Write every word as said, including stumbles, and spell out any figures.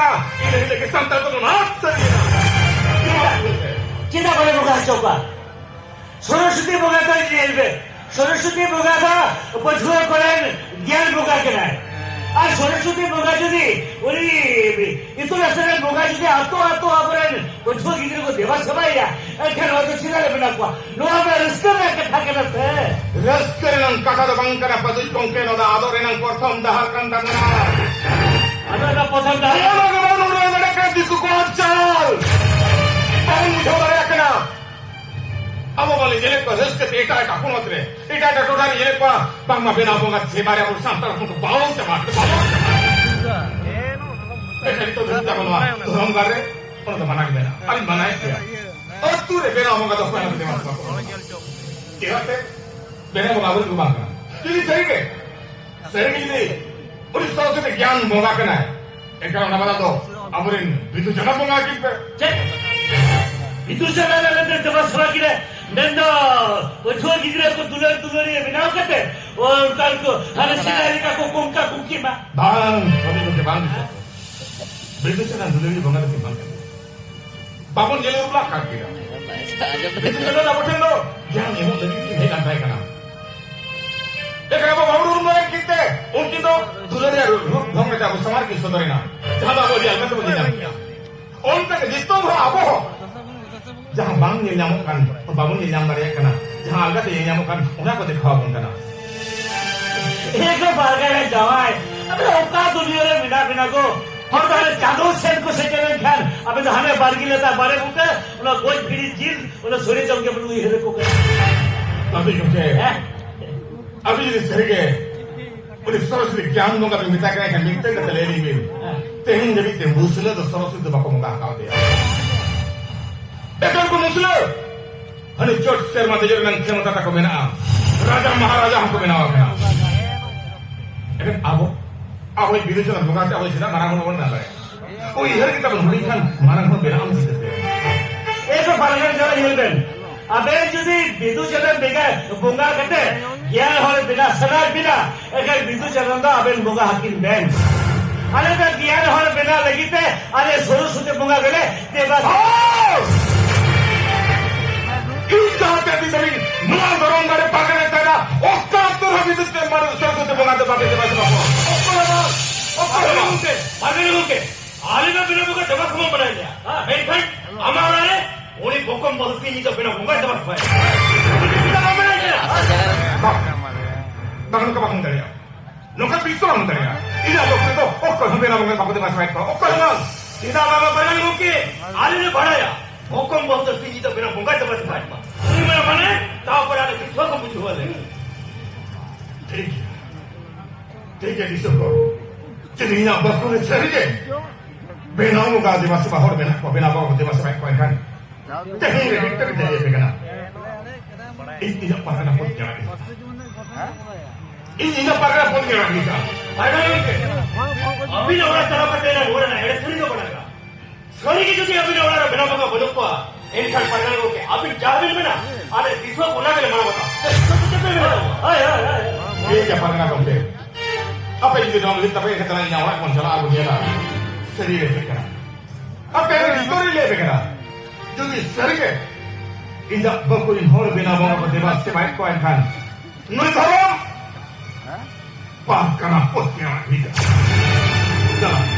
ᱠᱟᱱᱟ, ᱤᱱᱟᱹ ᱦᱤᱞᱳᱜ ᱜᱮ ᱥᱟᱱᱛᱟᱲ ᱫᱚᱵᱚᱱ ᱟᱫ ᱥᱟᱹᱨᱤᱭᱮᱱᱟ᱾ ᱪᱮᱫᱟᱜ ᱵᱟᱞᱮ ᱵᱚᱸᱜᱟ ᱦᱚᱪᱚ ᱠᱚᱣᱟ? ᱥᱚᱨᱚᱥᱚᱛᱤ ᱵᱚᱸᱜᱟ ᱫᱚ ᱧᱮᱞ ᱵᱮ, ᱥᱚᱨᱚᱥᱚᱛᱤ ᱵᱚᱸᱜᱟ ᱫᱚ ᱯᱟᱹᱴᱷᱩᱣᱟᱹ ᱠᱚᱨᱮᱱ ᱜᱮᱭᱟᱱ ᱵᱚᱸᱜᱟ ᱠᱟᱱᱟᱭ᱾ ᱟᱨ ᱥᱚᱨᱚᱥᱚᱛᱤ ᱵᱚᱸᱜᱟ ᱡᱩᱫᱤ ᱩᱱᱤ ᱤᱛᱩᱱ ᱟᱥᱲᱟ ᱨᱮᱱ ᱵᱚᱸᱜᱟ ᱡᱩᱫᱤ ᱟᱛᱳ ᱟᱛᱳ ᱟᱵᱚᱨᱮᱱ ᱯᱟᱹᱴᱷᱩᱣᱟᱹ ᱜᱤᱫᱽᱨᱟᱹ ᱠᱚ ᱫᱮᱵᱟ ᱥᱮᱵᱟᱭᱮᱭᱟ, ᱮᱱᱠᱷᱟᱱ ᱱᱚᱣᱟ ᱫᱚ ᱪᱮᱫᱟᱜ ᱞᱮ ᱵᱮᱱᱟᱣ ᱠᱚᱣᱟ? ᱱᱚᱣᱟ ᱫᱚ ᱨᱟᱹᱥᱠᱟᱹ ᱨᱮᱱᱟᱜ ᱠᱟᱛᱷᱟ ᱠᱟᱱᱟ ᱥᱮ? ᱨᱟᱹᱥᱠᱟᱹ ᱨᱮᱱᱟᱜ ᱠᱟᱛᱷᱟ ᱫᱚ ᱵᱟᱝ ᱠᱟᱱᱟ, ᱯᱟᱹᱫᱩᱡ ᱜᱚᱢᱠᱮ, ᱱᱚᱣᱟ ᱫᱚ ᱟᱫᱚᱜ ᱨᱮᱱᱟᱜ ᱯᱨᱚᱛᱷᱚᱢ ᱰᱟᱦᱟᱨ ᱠᱟᱱ ᱛᱟᱵᱚᱱᱟ᱾ ᱟᱫᱚ ᱚᱱᱟ ᱯᱨᱚᱛᱷᱚᱢ ᱰᱟᱦᱟᱨ ᱱᱚᱣᱟ ᱫᱚ ᱵᱟᱵᱚᱱ ᱩᱲᱟᱹᱣ ᱫᱟᱲᱮᱭᱟᱜ ᱠᱟᱱᱟ, ᱫᱤᱠᱩ ᱠᱚᱣᱟᱜ ᱪᱟᱞ ᱵᱟᱵᱚᱱ ᱵᱩᱡᱷᱟᱹᱣ ᱫᱟᱲᱮᱭᱟᱜ ᱠᱟᱱᱟ᱾ ᱟᱵᱚ ᱵᱟᱞᱮ ᱧᱮᱞᱮᱫ ᱠᱚᱣᱟ ᱨᱟᱹᱥᱠᱟᱹ ᱛᱮ ᱮᱴᱟᱜ ᱮᱴᱟᱜ ᱯᱚᱱᱚᱛ ᱨᱮ, ᱮᱴᱟᱜ ᱮᱴᱟᱜ ᱴᱚᱴᱷᱟ ᱨᱮ ᱧᱮᱞᱮᱫ ᱠᱚᱣᱟ ᱵᱟᱝᱢᱟ ᱵᱮᱱᱟᱣ ᱵᱚᱸᱜᱟ ᱥᱮᱵᱟ ᱨᱮ ᱟᱵᱚ ᱥᱟᱱᱛᱟᱲ ᱦᱚᱯᱚᱱ ᱠᱚ ᱵᱟᱵᱚᱱ ᱪᱟᱵᱟ, ᱵᱟᱵᱚᱱ ᱪᱟᱵᱟ᱾ ᱮᱱᱠᱷᱟᱱ ᱱᱤᱛᱚᱜ ᱫᱷᱟᱹᱵᱤᱡ ᱛᱮ ᱟᱵᱚ ᱱᱚᱣᱟ ᱫᱷᱚᱨᱚᱢ ᱜᱟᱲ ᱨᱮ ᱚᱱᱟ ᱫᱚ ᱢᱟᱱᱟ ᱜᱮ ᱢᱮᱱᱟᱜᱼᱟ᱾ ᱟᱨᱤᱧ ᱢᱟᱱᱟᱭᱮᱫ ᱜᱮᱭᱟ᱾ ᱟᱹᱛᱩ ᱨᱮ ᱵᱮᱱᱟᱣ ᱵᱚᱸᱜᱟ ᱫᱚ ᱚᱠᱚᱭ ᱦᱚᱸ ᱵᱟᱝ ᱠᱚ ᱵᱮᱱᱟᱣ ᱠᱚᱣᱟ᱾ ᱪᱮᱫᱟᱜ ᱥᱮ ᱵᱮᱱᱟᱣ ᱵᱚᱸᱜᱟ ᱟᱵᱚᱨᱮᱱ ᱠᱚ ᱵᱟᱝ ᱠᱟᱱᱟ᱾ ᱡᱩᱫᱤ ᱥᱟᱹᱨᱤ ᱜᱮ, ᱥᱟᱹᱨᱤ ᱜᱮ ᱡᱩᱫᱤ ᱩᱱᱤ ᱥᱚᱨᱚᱥᱚᱛᱤ ᱜᱮᱭᱟᱱ ᱵᱚᱸᱜᱟ ᱠᱟᱱᱟᱭ, ᱮᱱᱠᱷᱟᱱ ᱚᱱᱟ ᱵᱟᱞᱟ ᱫᱚ ᱟᱵᱚᱨᱮᱱ ᱵᱤᱫᱩ ᱪᱟᱸᱫᱟᱱ ᱵᱚᱸᱜᱟ ᱠᱤᱱ ᱯᱮ᱾ ᱪᱮᱫ? ᱵᱤᱫᱩ ᱪᱟᱸᱫᱟᱱ ᱟᱞᱮ ᱫᱚ ᱫᱮᱵᱟ ᱥᱮᱵᱟ ᱠᱤᱱᱟ᱾ ᱢᱮᱱᱫᱚ ᱯᱟᱹᱴᱷᱩᱣᱟᱹ ᱜᱤᱫᱽᱨᱟᱹ ᱠᱚ ᱫᱩᱞᱟᱹᱲ ᱫᱩᱞᱟᱹᱲᱤᱭᱟᱹ ᱵᱮᱱᱟᱣ ᱠᱟᱛᱮ, ᱚ, ᱚᱱᱠᱟᱱ ᱠᱚ ᱦᱟᱱᱮ ᱥᱮᱫᱟᱭ ᱞᱮᱠᱟ ᱠᱚ ᱠᱚᱝᱠᱟ ᱠᱩᱝᱠᱤ ᱢᱟ᱾ ᱵᱟᱝ, ᱚᱸᱰᱮ ᱫᱚ ᱵᱟᱝ ᱦᱤᱥᱟᱹᱵ᱾ ᱵᱤᱫᱩ ᱪᱟᱸᱫᱟᱱ ᱫᱩᱞᱟᱹᱲᱤᱭᱟᱹ ᱵᱚᱸᱜᱟ ᱫᱚ ᱵᱟᱝ ᱠᱟᱱᱟ᱾ ᱵᱟᱵᱚᱱ ᱧᱮᱞ ᱨᱩᱯᱞᱟᱜ ᱠᱟᱱ ᱜᱮᱭᱟ᱾ ᱵᱤᱫᱩ ᱪᱟᱸᱫᱟᱱ ᱟᱵᱚ ᱴᱷᱮᱱ ᱫᱚ ᱜᱮᱭᱟᱱ ᱮᱢᱚᱜ ᱞᱟᱹᱜᱤᱫ ᱠᱤᱱ ᱦᱮᱡ ᱞᱮᱱ ᱛᱟᱦᱮᱸ ᱠᱟᱱᱟ᱾ ᱮᱱᱠᱷᱟᱱ ᱟᱵᱚ ᱵᱟᱵᱚᱱ ᱩᱨᱩᱢ ᱫᱟᱲᱮ ᱠᱤᱱ ᱛᱮ ᱩᱱᱠᱤᱱ ᱫᱚ ᱫᱩᱞᱟᱹᱲ ᱨᱮᱭᱟᱜ ᱨᱩᱯ ᱰᱷᱚᱝ ᱠᱟᱛᱮ ᱟᱵᱚ ᱥᱟᱢᱟᱝ ᱨᱮ ᱠᱤᱱ ᱥᱚᱫᱚᱨ ᱮᱱᱟ, ᱡᱟᱦᱟᱸ ᱫᱚ ᱟᱵᱚ ᱟᱹᱰᱤ ᱟᱞᱜᱟ ᱛᱮᱵᱚᱱ ᱧᱮᱞ ᱧᱟᱢ ᱠᱮᱭᱟ᱾ ᱚᱱᱠᱟ ᱜᱮ ᱱᱤᱛᱚᱜ ᱦᱚᱸ ᱟᱵᱚ ᱦᱚᱸ ᱡᱟᱦᱟᱸ ᱵᱟᱝ ᱧᱮᱞ ᱧᱟᱢᱚᱜ ᱠᱟᱱ, ᱵᱟᱵᱚᱱ ᱧᱮᱞ ᱧᱟᱢ ᱫᱟᱲᱮᱭᱟᱜ ᱠᱟᱱᱟ, ᱡᱟᱦᱟᱸ ᱟᱞᱜᱟᱛᱮ ᱧᱮᱞ ᱧᱟᱢᱚᱜ ᱠᱟᱱ, ᱚᱱᱟ ᱠᱚ ᱫᱮᱠᱷᱟᱣ ᱟᱵᱚᱱ ᱠᱟᱱᱟ᱾ ᱮ ᱜᱚ ᱵᱟᱨᱜᱟᱲ ᱡᱟᱶᱟᱭ, ᱟᱯᱮ ᱫᱚ ᱚᱠᱟ ᱫᱩᱱᱤᱭᱟᱹ ᱨᱮ ᱢᱮᱱᱟᱜ ᱵᱮᱱᱟ ᱜᱚ? ᱦᱚᱲ ᱫᱚ ᱦᱟᱱᱮ ᱪᱟᱸᱫᱚ ᱥᱮᱱ ᱠᱚ ᱥᱮᱴᱮᱨ ᱞᱮᱱᱠᱷᱟᱱ ᱟᱯᱮ ᱫᱚ ᱦᱟᱱᱮ ᱵᱟᱲᱜᱮ ᱞᱟᱛᱟᱨ ᱵᱟᱲᱮ ᱵᱩᱴᱟᱹ, ᱚᱱᱟ ᱜᱚᱡ ᱵᱷᱤᱲᱤ ᱡᱤᱞ, ᱚᱱᱟ ᱥᱚᱲᱮ ᱡᱚᱢ ᱜᱮ ᱵᱚᱱ ᱩᱭᱦᱟᱹᱨ ᱟᱠᱚ ᱠᱟᱱᱟ᱾ ᱟᱹᱵᱤᱱ ᱜᱚᱢᱠᱮ, ᱦᱮᱸ? ᱟᱹᱵᱤᱱ ᱡᱩᱫᱤ ᱥᱟᱹᱨᱤᱜᱮ ᱩᱱᱤ ᱥᱚᱨᱚᱥᱚᱛᱤ ᱜᱮᱭᱟᱱ ᱵᱚᱸᱜᱟ ᱵᱤᱱ ᱢᱮᱛᱟᱭ ᱠᱟᱱᱟ, ᱮᱱᱠᱷᱟᱱ ᱢᱤᱫᱴᱟᱝ ᱠᱟᱛᱷᱟ ᱞᱟᱹᱭ ᱟᱹᱞᱤᱧ ᱵᱤᱱ᱾ ᱦᱮᱸ᱾ ᱛᱮᱦᱮᱧ ᱫᱷᱟᱹᱵᱤᱡ ᱛᱮ ᱢᱩᱥᱞᱟᱹ ᱫᱚ ᱥᱚᱨᱚᱥᱚᱛᱤ ᱫᱚ ᱵᱟᱠᱚ ᱵᱚᱸᱜᱟ ᱟᱠᱟᱣᱫᱮᱭᱟ᱾ ᱮᱠᱟᱞ ᱠᱚ ᱢᱩᱥᱞᱟᱹ ᱦᱟᱹᱱᱤ ᱪᱚᱴ ᱥᱮᱨᱢᱟ ᱫᱮᱡᱚᱜ ᱨᱮᱱᱟᱜ ᱠᱷᱮᱢᱚᱛᱟ ᱛᱟᱠᱚ ᱢᱮᱱᱟᱜᱼᱟ᱾ ᱨᱟᱡᱟ ᱢᱟᱦᱟᱨᱟᱡᱟ ᱦᱚᱸᱠᱚ ᱵᱮᱱᱟᱣ ᱟᱠᱟᱱᱟ᱾ ᱮᱱᱠᱷᱟᱱ ᱟᱵᱚ, ᱟᱵᱚᱭᱤᱡ ᱵᱤᱫᱩ ᱪᱟᱸᱫᱟᱱ ᱵᱚᱸᱜᱟ ᱛᱮ ᱟᱵᱚ ᱪᱮᱫᱟᱜ ᱢᱟᱨᱟᱝ ᱦᱚᱲ ᱵᱚᱱ ᱵᱮᱱᱟᱣ ᱫᱟᱲᱮᱭᱟᱜᱼᱟ? ᱩᱭᱦᱟᱹᱨ ᱠᱟᱛᱮ ᱵᱚᱱ ᱦᱩᱰᱤᱧ ᱠᱷᱟᱱ ᱢᱟᱨᱟᱝ ᱦᱚᱲ ᱵᱮᱱᱟᱣ ᱟᱢ ᱪᱤᱠᱟᱹᱛᱮ? ᱮ ᱠᱚ ᱯᱟᱨᱜᱟᱱᱟ ᱡᱚᱱ ᱧᱮᱞ ᱵᱮᱱ, ᱟᱵᱮᱱ ᱡᱩᱫᱤ ᱵᱤᱫᱩ ᱪᱟᱸᱫᱟᱱ ᱵᱮᱸᱜᱟ-, ᱵᱚᱸᱜᱟ ᱠᱟᱛᱮ ᱜᱮᱭᱟᱱ ᱦᱚᱲ ᱵᱮᱱᱟᱣ ᱥᱟᱱᱟᱭᱮᱫ ᱵᱮᱱᱟ, ᱮᱱᱠᱷᱟᱱ ᱵᱤᱫᱩ ᱪᱟᱸᱫᱟᱱ ᱫᱚ ᱟᱵᱮᱱ ᱵᱚᱸᱜᱟ ᱟᱹᱠᱤᱱ ᱵᱮᱱ᱾ ᱟᱞᱮ ᱫᱚ ᱜᱮᱭᱟᱱ ᱦᱚᱲ ᱵᱮᱱᱟᱣ ᱞᱟᱹᱜᱤᱫ ᱛᱮ ᱟᱞᱮ ᱥᱚᱨᱚᱥᱚᱛᱤ ᱵᱚᱸᱜᱟ ᱜᱮᱞᱮ ᱫᱮᱵᱟ ᱥᱮᱵᱟ᱾ ᱦᱚᱲ! ᱤᱧ ᱡᱟᱦᱟᱸ ᱛᱤᱱ ᱫᱷᱟᱹᱵᱤᱡ ᱱᱚᱣᱟ ᱫᱷᱚᱨᱚᱢ ᱫᱟᱲᱮ ᱯᱟᱨᱜᱟᱱᱟ ᱛᱟᱦᱮᱱᱟ, ᱚᱠᱟ ᱚᱠᱛᱚ ᱨᱮᱦᱚᱸ ᱵᱤᱫᱩ ᱪᱟᱸᱫᱟᱱ ᱥᱚᱨᱚᱥᱚᱛᱤ ᱵᱚᱸᱜᱟ ᱫᱚ ᱵᱟᱯᱮ ᱫᱮᱵᱟ ᱥᱮᱵᱟ ᱠᱚᱣᱟ᱾ ᱚᱠᱚᱭ ᱦᱚᱸ ᱵᱟᱝ, ᱚᱠᱚᱭ ᱦᱚᱸ ᱵᱟᱝ᱾ ᱜᱚᱢᱠᱮ, ᱯᱟᱨᱜᱟᱱᱟ ᱜᱚᱢᱠᱮ, ᱟᱞᱮ ᱫᱚ ᱵᱮᱱᱟᱣ ᱵᱚᱸᱜᱟ ᱫᱮᱵᱟ ᱥᱮᱵᱟ ᱵᱟᱲᱟᱭ ᱜᱮᱭᱟ᱾ ᱦᱮᱸ᱾ ᱢᱮᱱᱠᱷᱟᱱ ᱟᱢᱟᱜ ᱚᱲᱟᱜ ᱨᱮ ᱩᱱᱤ ᱵᱚᱠᱚᱢ ᱵᱟᱹᱦᱩ ᱥᱤᱧ ᱧᱤᱫᱟᱹ ᱵᱮᱱᱟᱣ ᱵᱚᱸᱜᱟᱭ ᱫᱮᱵᱟ ᱥᱮᱵᱟᱭ᱾ ᱩᱱᱤ ᱵᱮᱱᱟᱣ ᱵᱟᱲᱟᱭ ᱜᱮᱭᱟ᱾ ᱵᱟᱝ, ᱵᱟᱝ, ᱱᱚᱝᱠᱟ ᱵᱟᱝ ᱦᱩᱭ ᱫᱟᱲᱮᱭᱟᱜᱼᱟ᱾ ᱱᱚᱝᱠᱟ ᱛᱤᱥ ᱦᱚᱸ ᱵᱟᱝ ᱦᱩᱭ ᱫᱟᱲᱮᱭᱟᱜᱼᱟ᱾ ᱤᱧᱟᱹᱜ ᱵᱚᱠᱚᱢ ᱫᱚ ᱚᱠᱚᱭ ᱦᱚᱸ ᱵᱮᱱᱟᱣ ᱵᱚᱸᱜᱟ ᱵᱟᱠᱚ ᱫᱮᱵᱟ ᱥᱮᱵᱟᱭᱮᱫ ᱠᱚᱣᱟ᱾ ᱚᱠᱚᱭ ᱦᱚᱸ ᱵᱟᱝ᱾ ᱪᱮᱫᱟᱜ ᱵᱟᱝ ᱵᱟᱲᱟᱭ ᱜᱚᱢᱠᱮ? ᱟᱞᱮ ᱞᱮ ᱵᱟᱲᱟᱭᱟ᱾ ᱵᱚᱠᱚᱢ ᱵᱟᱹᱦᱩ ᱫᱚ ᱥᱤᱧ ᱧᱤᱫᱟᱹ ᱵᱮᱱᱟᱣ ᱵᱚᱸᱜᱟᱭ ᱫᱮᱵᱟ ᱥᱮᱵᱟᱭᱮᱫ ᱠᱚᱣᱟ᱾ ᱩᱱᱤ ᱢᱮᱱᱟ ᱢᱟᱱᱮ, ᱛᱟᱨᱯᱚᱨᱮ ᱟᱞᱮ ᱫᱤᱥᱣᱟᱹ ᱠᱚ ᱵᱩᱡᱷᱟᱹᱣ ᱟᱞᱮ᱾ ᱴᱷᱤᱠ ᱜᱮᱭᱟ᱾ ᱴᱷᱤᱠ ᱜᱮᱭᱟ, ᱫᱤᱥᱚᱢ ᱦᱚᱲ᱾ ᱡᱩᱫᱤ ᱤᱧᱟᱹᱜ ᱵᱟᱠᱷᱳᱞ ᱨᱮ ᱥᱟᱹᱨᱤ ᱜᱮ ᱵᱮᱱᱟᱣ ᱵᱚᱸᱜᱟ ᱫᱮᱵᱟ ᱥᱮᱵᱟ ᱦᱚᱲ ᱢᱮᱱᱟᱜ ᱠᱚᱣᱟ, ᱵᱮᱱᱟᱣ ᱵᱟᱵᱟ ᱫᱮᱵᱟ ᱥᱮᱵᱟᱭᱮᱫ ᱠᱚᱣᱟ, ᱮᱱᱠᱷᱟᱱ ᱛᱮᱦᱮᱧ ᱨᱮ ᱢᱤᱫᱴᱟᱝ ᱞᱟᱹᱭ ᱟᱯᱮ ᱠᱟᱱᱟ᱾ ᱤᱧ ᱤᱧᱟᱹᱜ ᱯᱟᱨᱜᱟᱱᱟ ᱯᱚᱫ ᱧᱟᱢ ᱤᱧ᱾ ᱤᱧ ᱤᱧᱟᱹᱜ ᱯᱟᱨᱜᱟᱱᱟ ᱯᱚᱫ ᱧᱟᱢ ᱤᱧ᱾ ᱯᱟᱨᱜᱟᱱᱟ ᱜᱚᱢᱠᱮ, ᱟᱹᱵᱤᱱᱟᱜ ᱚᱲᱟᱜ ᱪᱟᱞᱟᱣ ᱠᱟᱛᱮ ᱱᱚᱣᱟ ᱨᱮᱱᱟᱜ ᱮᱲᱮ ᱥᱟᱹᱨᱤ ᱫᱚ ᱵᱟᱲᱟᱭᱟ᱾ ᱥᱟᱹᱨᱤ ᱜᱮ ᱡᱩᱫᱤ ᱟᱹᱵᱤᱱᱟᱜ ᱚᱲᱟᱜ ᱨᱮ ᱵᱮᱱᱟᱣ ᱵᱚᱸᱜᱟ ᱵᱟᱹᱱᱩᱜ ᱠᱚᱣᱟ, ᱮᱱᱠᱷᱟᱱ ᱯᱟᱨᱜᱟᱱᱟ ᱜᱚᱢᱠᱮ, ᱟᱹᱵᱤᱱ ᱡᱟᱦᱟᱸ ᱵᱤᱱ ᱢᱮᱱᱟ, ᱟᱞᱮ ᱫᱤᱥᱚᱢ ᱚᱱᱟ ᱜᱮᱞᱮ ᱢᱟᱱᱟᱣ ᱵᱟᱛᱟᱣᱟ᱾ ᱦᱳᱭ, ᱦᱳᱭ, ᱦᱳᱭ᱾ ᱴᱷᱤᱠ ᱜᱮᱭᱟ ᱯᱟᱨᱜᱟᱱᱟ ᱜᱚᱢᱠᱮ, ᱟᱯᱮ ᱡᱩᱫᱤ ᱱᱚᱣᱟ ᱞᱟᱹᱜᱤᱫ ᱛᱟᱯᱮ ᱮᱱᱠᱷᱟᱱ ᱤᱧᱟᱹᱜ ᱚᱲᱟᱜ ᱵᱚᱱ ᱪᱟᱞᱟᱜᱼᱟ, ᱟᱨ ᱵᱚᱱ ᱧᱮᱞᱟ ᱥᱟᱹᱨᱤ ᱜᱮ ᱪᱮᱫ ᱠᱟᱱᱟ᱾ ᱟᱯᱮ ᱨᱮᱱ ᱡᱚᱛᱚ ᱨᱮ ᱞᱟᱹᱭ ᱟᱯᱮ ᱠᱟᱱᱟ, ᱡᱩᱫᱤ ᱥᱟᱹᱨᱤ ᱜᱮ ᱤᱧᱟᱹᱜ ᱵᱟᱹᱦᱩ ᱨᱮᱱ ᱦᱚᱲ ᱵᱮᱱᱟᱣ ᱵᱚᱸᱜᱟ ᱠᱚ ᱫᱮᱵᱟ ᱥᱮᱵᱟᱭᱮᱫ ᱠᱚᱣᱟ, ᱮᱱᱠᱷᱟᱱ ᱱᱩᱭ ᱫᱷᱚᱨᱚᱢ ᱯᱟᱨᱜᱟᱱᱟ ᱯᱚᱫ ᱧᱟᱢ ᱦᱩᱭᱩᱜᱼᱟ᱾ ᱪᱟᱞᱟᱜ᱾